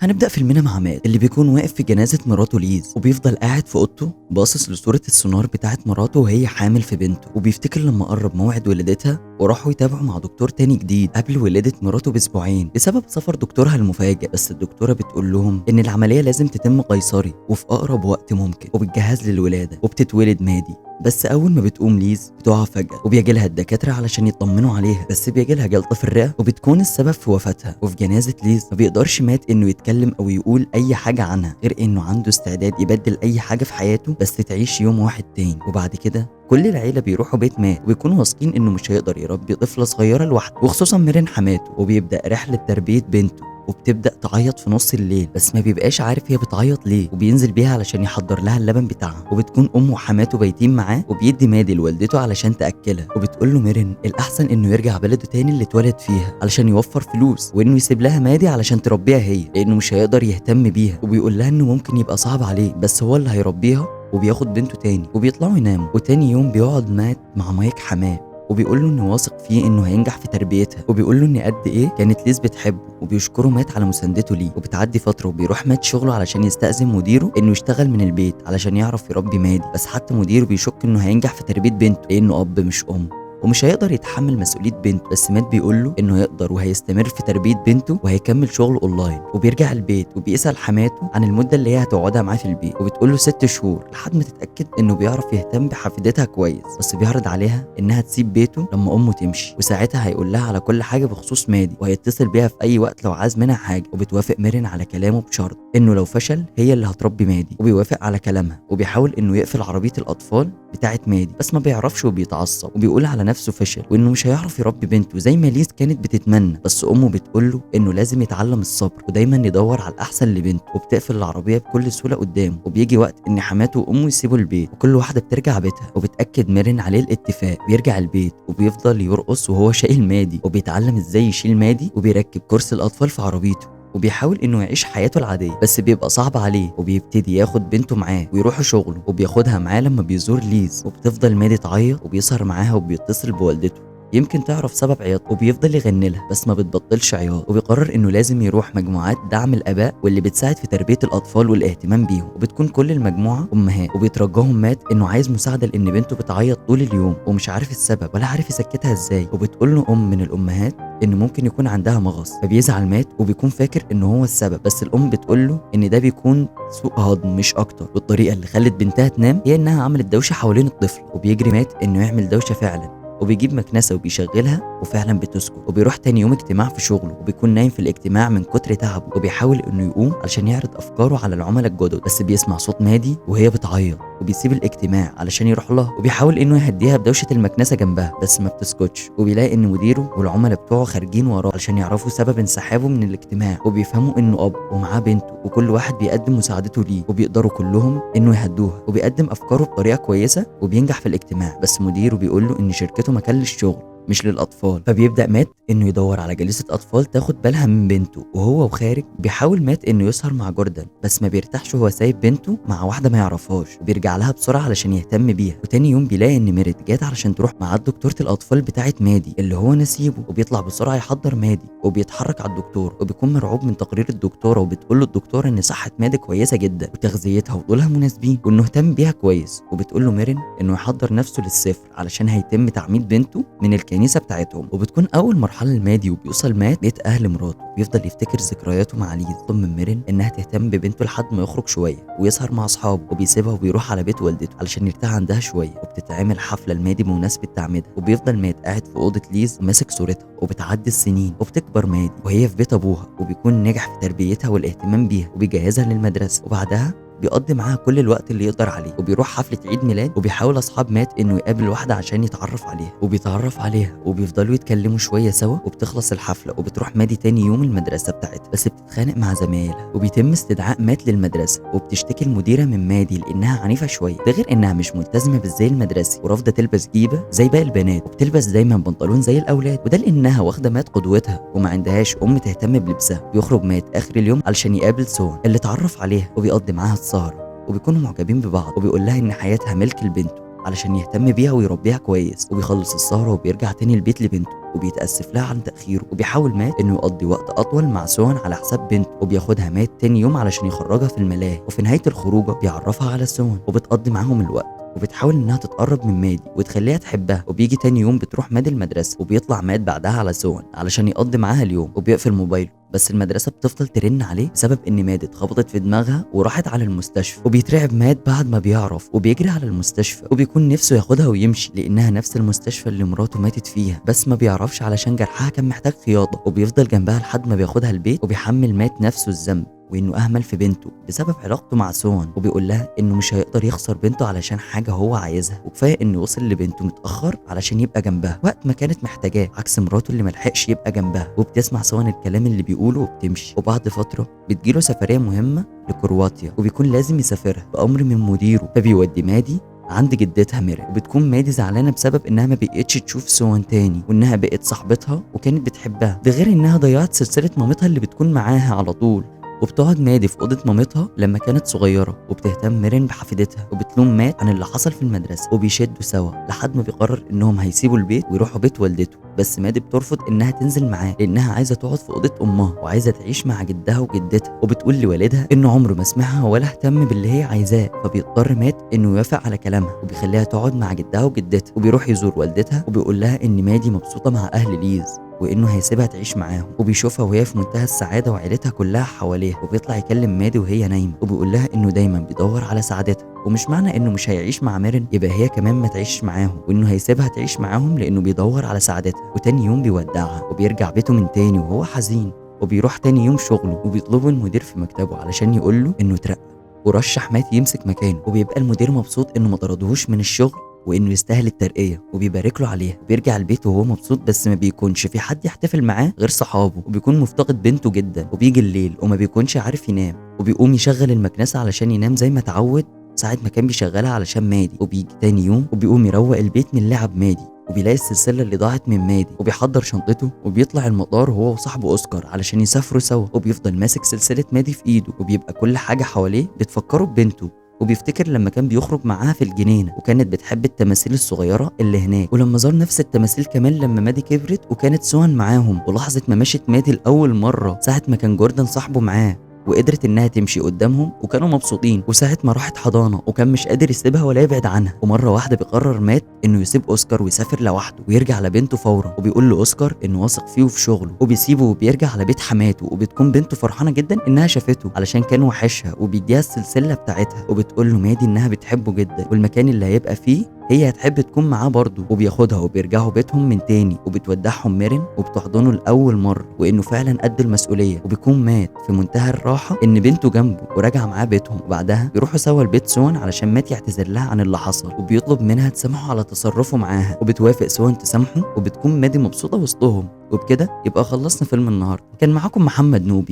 هنبدأ فيلمنا مع مات اللي بيكون واقف في جنازة مراته ليز، وبيفضل قاعد في أوضته باصص لصورة السونار بتاعت مراته وهي حامل في بنته، وبيفتكر لما قرب موعد ولادتها وراحوا يتابعوا مع دكتور تاني جديد قبل ولادة مراته بأسبوعين بسبب سفر دكتورها المفاجئ. بس الدكتورة بتقول لهم إن العملية لازم تتم قيصري وفي أقرب وقت ممكن، وبتجهز للولادة وبتتولد مادي. بس أول ما بتقوم ليز بتقع فجأة، وبيجي لها الدكاترة علشان يطمنوا عليها، بس بيجي لها جلطة في الرئة وبتكون السبب في وفاتها. وفي جنازة ليز ما بيقدرش مات إنه يتكلم أو يقول أي حاجة عنها، غير إنه عنده استعداد يبدل أي حاجة في حياته بس تعيش يوم واحد تاني. وبعد كده كل العيلة بيروحوا بيت مات، وبيكونوا واثقين إنه مش هيقدر يربي طفلة صغيرة لوحده، وخصوصا ميرين حماته. وبيبدأ رحلة تربية بنته، وبتبدأ تعيط في نص الليل بس ما بيبقاش عارف هي بتعيط ليه، وبينزل بيها علشان يحضر لها اللبن بتاعها. وبتكون امه وحماته بايتين معاه، وبيدي مادي لوالدته علشان تأكلها. وبتقول له ميرين الأحسن انه يرجع بلده تاني اللي اتولد فيها علشان يوفر فلوس، وانه يسيب لها مادي علشان تربيها هي، لانه مش هيقدر يهتم بيها. وبيقول لها انه ممكن يبقى صعب عليه بس هو اللي هيربيها، وبياخد بنته تاني وبيطلعوا يناموا. وتاني يوم بيقعد مات مع مايك حماه، وبيقول له انه واثق فيه انه هينجح في تربيتها، وبيقول له ان قد ايه كانت ليز بتحبه، وبيشكره مات على مساندته ليه. وبتعدي فترة وبيروح مات شغله علشان يستأذن مديره انه يشتغل من البيت علشان يعرف يربي مادي، بس حتى مديره بيشك انه هينجح في تربيه بنته لانه اب مش ام، ومش هيقدر يتحمل مسؤولية بنته. بس مات بيقول له انه يقدر وهيستمر في تربيه بنته وهيكمل شغله اونلاين. وبيرجع البيت وبيسال حماته عن المدة اللي هي هتقعدها معاه في البيت، وبتقول له 6 شهور لحد ما تتاكد انه بيعرف يهتم بحفيدتها كويس. بس بيعرض عليها انها تسيب بيته لما امه تمشي، وساعتها هيقول لها على كل حاجة بخصوص مادي، وهيتصل بيها في اي وقت لو عايز منها حاجة. وبتوافق ميرين على كلامه بشرط انه لو فشل هي اللي هتربي مادي، وبيوافق على كلامها. وبيحاول انه يقفل عربية الاطفال بتاعت مادي بس ما بيعرفش، وبيتعصب وبيقول على نفسه فشل وانه مش هيعرف يربي بنته زي ما ليز كانت بتتمنى. بس امه بتقول له انه لازم يتعلم الصبر ودايما يدور على الاحسن لبنته، وبتقفل العربية بكل سهولة قدامه. وبيجي وقت ان حماته وامه يسيبوا البيت، وكل واحدة بترجع بيتها، وبتاكد ميرين عليه الاتفاق. بيرجع البيت وبيفضل يرقص وهو شايل مادي، وبيتعلم ازاي يشيل مادي، وبيركب كرسي الاطفال في عربيته، وبيحاول انه يعيش حياته العادية بس بيبقى صعب عليه. وبيبتدي ياخد بنته معاه ويروحوا شغله، وبياخدها معاه لما بيزور ليز، وبتفضل مادي تعيط وبيسهر معاها وبيتصل بوالدته يمكن تعرف سبب عياط، وبيفضل يغني لها بس ما بتبطلش عياط. وبيقرر انه لازم يروح مجموعات دعم الاباء واللي بتساعد في تربيه الاطفال والاهتمام بيهم، وبتكون كل المجموعة امهات. وبيترجاهم مات انه عايز مساعدة لان بنته بتعيط طول اليوم ومش عارف السبب ولا عارف يسكتها ازاي. وبتقول له ام من الامهات ان ممكن يكون عندها مغص، فبيزعل مات وبيكون فاكر ان هو السبب، بس الام بتقول له ان ده بيكون سوء هضم مش اكتر. والطريقة اللي خلت بنتها تنام هي انها عملت دوشه حوالين الطفل، وبيجري مات انه يعمل دوشه فعلا، وبيجيب مكنسة وبيشغلها وفعلا بتسكت. وبيروح تاني يوم اجتماع في شغله، وبيكون نايم في الاجتماع من كتر تعبه، وبيحاول انه يقوم علشان يعرض افكاره على العملاء الجدد، بس بيسمع صوت مادي وهي بتعيط، وبيسيب الاجتماع علشان يروح لها، وبيحاول انه يهديها بدوشه المكنسة جنبها بس ما بتسكتش. وبيلاقي ان مديره والعملاء بتوعه خارجين وراه علشان يعرفوا سبب انسحابه من الاجتماع، وبيفهموا انه اب ومعاه بنته وكل واحد بيقدم مساعدته ليه، وبيقدروا كلهم انه يهدوها، وبيقدم افكاره بطريقة كويسة وبينجح في الاجتماع. بس مديره بيقول له ان شركته مكان للشغل مش للأطفال، فبيبدأ مات إنه يدور على جليسة أطفال تاخد بالها من بنته. وهو وخارج بيحاول مات إنه يسهر مع جوردن، بس ما بيرتاحش وهو سايب بنته مع واحدة ما يعرفهاش، وبيرجع لها بسرعة علشان يهتم بيها. وتاني يوم بيلاقي إن ميريت جات علشان تروح مع دكتورة الأطفال بتاعة مادي اللي هو نسيبه، وبيطلع بسرعة يحضر مادي، وبيتحرك على الدكتور، وبيكون مرعوب من تقرير الدكتورة. وبتقول له الدكتورة إن صحة مادي كويسة جدا وتغذيتها وطولها مناسبين وإنه اهتم بيها كويس. وبتقول له ميرين إنه يحضر نفسه للسفر علشان هيتم تعميد بنته من الكنيسة بتاعتهم. وبتكون اول مرحلة لمادي، وبيوصل مات بيت اهل مراته، بيفضل يفتكر ذكرياته مع ليز. طلب من ميرين انها تهتم ببنته لحد ما يخرج شوية ويسهر مع اصحابه، وبيسيبها وبيروح على بيت والدته علشان يرتاح عندها شوية. وبتتعمل حفلة لمادي بمناسبة تعميدها، وبيفضل مات قاعد في اوضة ليز وماسك صورتها. وبتعدي السنين وبتكبر مادي وهي في بيت ابوها، وبيكون نجح في تربيتها والاهتمام بيها وبيجهزها للمدرسة. وبعدها بيقضي معاها كل الوقت اللي يقدر عليه، وبيروح حفلة عيد ميلاد، وبيحاول اصحاب مات انه يقابل واحدة عشان يتعرف عليها، وبيتعرف عليها وبيفضلوا يتكلموا شوية سوا. وبتخلص الحفلة وبتروح مادي تاني يوم المدرسة بتاعتها، بس بتتخانق مع زمايلها، وبيتم استدعاء مات للمدرسة. وبتشتكي المديرة من مادي لانها عنيفة شوية، ده غير انها مش ملتزمة بالزي المدرسي ورافضة تلبس جيبة زي باقي البنات، وبتلبس دايما بنطلون زي الاولاد، وده لانها واخدة مات قدوتها وما عندهاش ام تهتم بلبسها. بيخرج مات اخر اليوم علشان يقابل سون اللي اتعرف عليها، وبيقضي معاها السهرة، وبيكونوا معجبين ببعض. وبيقول لها ان حياتها ملك لبنته علشان يهتم بيها ويربيها كويس. وبيخلص السهرة وبيرجع تاني البيت لبنته وبيتأسف لها عن تأخيره. وبيحاول مات انه يقضي وقت اطول مع سوان على حساب بنته، وبياخدها مات تاني يوم علشان يخرجها في الملاهي. وفي نهاية الخروجة بيعرفها على سوان وبتقضي معاهم الوقت، وبتحاول انها تتقرب من مادي وتخليها تحبها. وبيجي تاني يوم بتروح مادي المدرسة، وبيطلع مات بعدها على سوان علشان يقضي معاها اليوم، وبيقفل موبايله. بس المدرسة بتفضل ترن عليه بسبب ان مادي اتخبطت في دماغها وراحت على المستشفى. وبيترعب مات بعد ما بيعرف وبيجري على المستشفى، وبيكون نفسه ياخدها ويمشي لانها نفس المستشفى اللي مراته ماتت فيها، بس ما بيعرفش علشان جرحها كان محتاج خياطة. وبيفضل جنبها لحد ما بياخدها البيت، وبيحمل مات نفسه الذنب وانه اهمل في بنته بسبب علاقته مع سوان، وبيقول لها انه مش هيقدر يخسر بنته علشان حاجة هو عايزها، وكفاية انه وصل لبنته متاخر علشان يبقى جنبها وقت ما كانت محتاجاه، عكس مراته اللي ملحقش يبقى جنبها. وبتسمع سوان الكلام اللي بيقوله وبتمشي. وبعد فترة بتجيله سفرية مهمة لكرواتيا، وبيكون لازم يسافرها بامر من مديره، فبيودي مادي عند جدتها ميري. وبتكون مادي زعلانة بسبب انها ما بقتش تشوف سوان تاني، وانها بقت صاحبتها وكانت بتحبها، ده غير انها ضيعت سلسلة مامتها اللي بتكون معاها على طول. وبتقعد مادي في اوضة مامتها لما كانت صغيرة، وبتهتم ميرين بحفيدتها، وبتلوم مات عن اللي حصل في المدرسة، وبيشدوا سوا لحد ما بيقرر انهم هيسيبوا البيت ويروحوا بيت والدته. بس مادي بترفض انها تنزل معاه لانها عايزه تقعد في اوضة امها وعايزه تعيش مع جدها وجدتها، وبتقول لوالدها انه عمره ما سمعها ولا اهتم باللي هي عايزاه. فبيضطر مات انه يوافق على كلامها وبيخليها تقعد مع جدها وجدتها، وبيروح يزور والدتها وبيقول لها ان مادي مبسوطة مع اهل ليز وانه هيسيبها تعيش معاهم. وبيشوفها وهي في منتهى السعادة وعيلتها كلها حواليها، وبيطلع يكلم مادي وهي نايمة وبيقول لها انه دايما بيدور على سعادتها، ومش معنى انه مش هيعيش مع ميرين يبقى هي كمان ما تعيش معاهم، وانه هيسيبها تعيش معاهم لانه بيدور على سعادتها. وتاني يوم بيودعها وبيرجع بيته من تاني وهو حزين، وبيروح تاني يوم شغله وبيطلبه المدير في مكتبه علشان يقول له انه اترقى ورشح مات يمسك مكانه. وبيبقى المدير مبسوط انه ما طردهوش من الشغل وانه يستاهل الترقية وبيبارك له عليها. وبيرجع البيت وهو مبسوط، بس ما بيكونش في حد يحتفل معاه غير صحابه، وبيكون مفتقد بنته جدا. وبيجي الليل وما بيكونش عارف ينام، وبيقوم يشغل المكنسة علشان ينام زي ما اتعود ساعة ما كان بيشغلها علشان مادي. وبيجي تاني يوم وبيقوم يروق البيت من لعب مادي، وبيلاقي السلسلة اللي ضاعت من مادي، وبيحضر شنطته وبيطلع المطار هو وصاحبه اوسكار علشان يسافروا سوا. وبيفضل ماسك سلسلة مادي في ايده، وبيبقى كل حاجة حواليه بتفكره ببنته، وبيفتكر لما كان بيخرج معاها في الجنينة وكانت بتحب التماثيل الصغيرة اللي هناك، ولما زار نفس التماثيل كمان لما مادي كبرت وكانت سوان معاهم، ولحظة ما مشت مادي لاول مرة ساعة ما كان جوردن صاحبه معاه وقدرت انها تمشي قدامهم وكانوا مبسوطين، وساعة ما راحت حضانة وكان مش قادر يسيبها ولا يبعد عنها. ومرة واحدة بيقرر مات انه يسيب اوسكار ويسافر لوحده ويرجع لبنته فورا، وبيقول لاوسكار انه واثق فيه وفي شغله، وبيسيبه وبيرجع على بيت حماته. وبتكون بنته فرحانة جدا انها شافته علشان كان وحشها، وبيديها السلسلة بتاعتها، وبتقول له مادي انها بتحبه جدا والمكان اللي هيبقى فيه هي هتحب تكون معاه برضه. وبياخدها وبيرجعوا بيتهم من تاني، وبتودعهم ميرين وبتحضنه لاول مرة وانه فعلا قد المسؤولية. وبيكون مات في منتهى الراحة ان بنته جنبه وراجع معاه بيتهم. وبعدها بيروحوا سوا لبيت سوان علشان مات يعتذر لها عن اللي حصل، وبيطلب منها تسامحه على تصرفه معاها، وبتوافق سوان تسامحه، وبتكون مادي مبسوطة وسطهم. وبكده يبقى خلصنا فيلم النهارده. كان معاكم محمد نوبي.